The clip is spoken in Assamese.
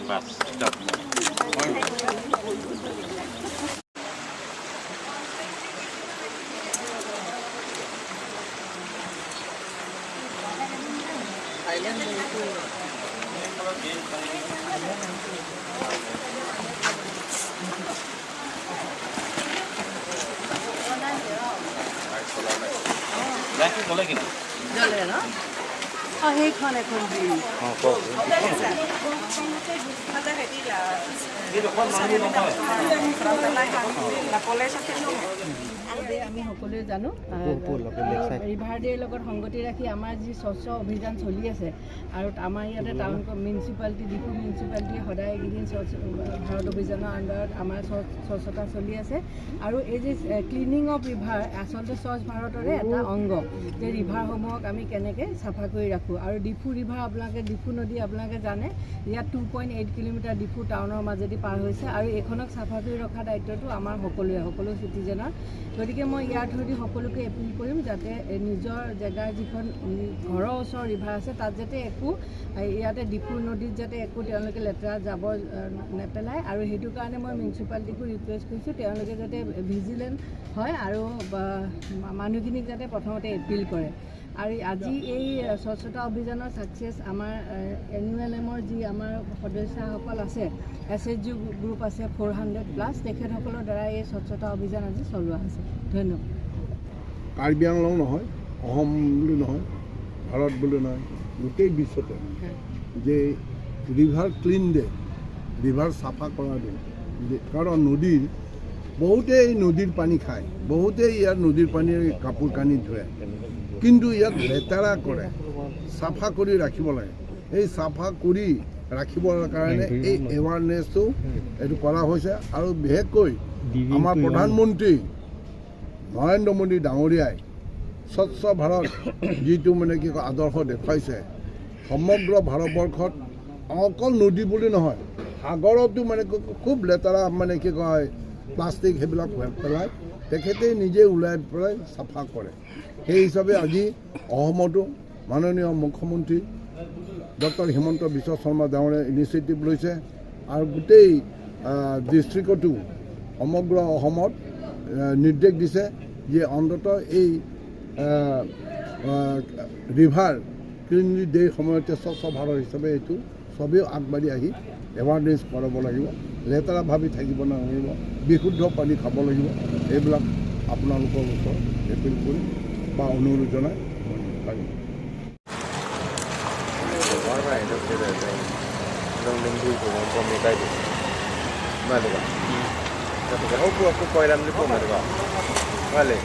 বাছ যাওক। লাইটটো জ্বলে কিনে। জ্বলে ন? অঁ, সেইখন এখন ব্ৰিজ। অঁ, কওক। এইডোখৰ মানুহ নহয়। আমি সকলোৱে জানো, ৰিভাৰ ডেৰ লগত সংগতি ৰাখি আমাৰ যি স্বচ্ছ অভিযান চলি আছে আৰু আমাৰ ইয়াতে টাউন মিউনিচিপালিটি, ডিফু মিউনিচিপালিটি সদায় এইকেইদিন স্বচ্ছ ভাৰত অভিযানৰ আণ্ডাৰত আমাৰ স্বচ্ছতা চলি আছে। আৰু এই যে ক্লিনিং অফ ৰিভাৰ আচলতে স্বচ্ছ ভাৰতৰে এটা অংগ, যে ৰিভাৰসমূহক আমি কেনেকৈ চাফা কৰি ৰাখোঁ। আৰু ডিফু ৰিভাৰ আপোনালোকে, ডিফু নদী আপোনালোকে জানে, ইয়াত 2.8 কিলোমিটাৰ ডিফু টাউনৰ মাজেদি পাৰ হৈছে আৰু এইখনক চাফা কৰি ৰখা দায়িত্বটো আমাৰ সকলোৰে, সকলো চিটিজেনৰ। গতিকে মই ইয়াৰ থ্ৰুদি সকলোকে এপিল কৰিম যাতে নিজৰ জেগাৰ যিখন ঘৰৰ ওচৰৰ ৰিভাৰ আছে, তাত যাতে একো, ইয়াতে ডিফু নদীত যাতে একো তেওঁলোকে লেতেৰা জাবৰ নেপেলায়। আৰু সেইটো কাৰণে মই মিউনিচিপালিটিকো ৰিকুৱেষ্ট কৰিছোঁ, তেওঁলোকে যাতে ভিজিলেণ্ট হয় আৰু মানুহখিনিক যাতে প্ৰথমতে এপিল কৰে। আৰু আজি এই স্বচ্ছতা অভিযানৰ ছাকচেছ আমাৰ এন ইউ এল এমৰ যি আমাৰ সদস্যাসকল আছে, এছ এইচ জি গ্ৰুপ আছে 400+, তেখেতসকলৰ দ্বাৰা এই স্বচ্ছতা অভিযান আজি চলোৱা হৈছে। ধন্যবাদ। কাৰ্বি আংলং নহয়, অসম বুলি নহয়, ভাৰত বুলি নহয়, গোটেই বিশ্বতে যে ৰিভাৰ ক্লিন ডে, ৰিভাৰ চাফা কৰা দিন। কাৰণ নদীৰ বহুতেই এই নদীৰ পানী খায়, বহুতেই ইয়াৰ নদীৰ পানীৰে কাপোৰ কানি ধুৱে, কিন্তু ইয়াত লেতেৰা কৰে। চাফা কৰি ৰাখিব লাগে। এই চাফা কৰি ৰাখিবৰ কাৰণে এই এৱাৰনেছটো এইটো কৰা হৈছে। আৰু বিশেষকৈ আমাৰ প্ৰধানমন্ত্ৰী নৰেন্দ্ৰ মোদী ডাঙৰীয়াই স্বচ্ছ ভাৰত যিটো মানে কি কয় আদৰ্শ দেখুৱাইছে, সমগ্ৰ ভাৰতবৰ্ষত অকল নদী বুলি নহয়, সাগৰতো মানে খুব লেতেৰা মানে কি কয় প্লাষ্টিক সেইবিলাক পেলাই, তেখেতে নিজে ওলাই পেলাই চাফা কৰে। সেই হিচাপে আজি অসমতো মাননীয় মুখ্যমন্ত্ৰী ডক্টৰ হিমন্ত বিশ্ব শৰ্মা ডাঙৰীয়াই ইনিচিয়েটিভ লৈছে আৰু গোটেই ডিষ্ট্ৰিক্টতো, সমগ্ৰ অসমত নিৰ্দেশ দিছে যে অন্ততঃ এই ৰিভাৰ ক্লিনলি ডেৰ সময়তে স্বচ্ছ ভাৰত হিচাপে এইটো চবেও আগবাঢ়ি আহি এৱাৰনেছ কৰাব লাগিব। লেতেৰা ভাবি থাকিব নালাগিব, বিশুদ্ধ পানী খাব লাগিব। এইবিলাক আপোনালোকৰ ওচৰত এপিল কৰি বা অনুৰোধ জনাই মই পাৰিম। Warna itu tidak ada. Dong minggu ko mo ko may kayo. Mali ba? Tapos ako ako ko ilam li po mali ba? Mali.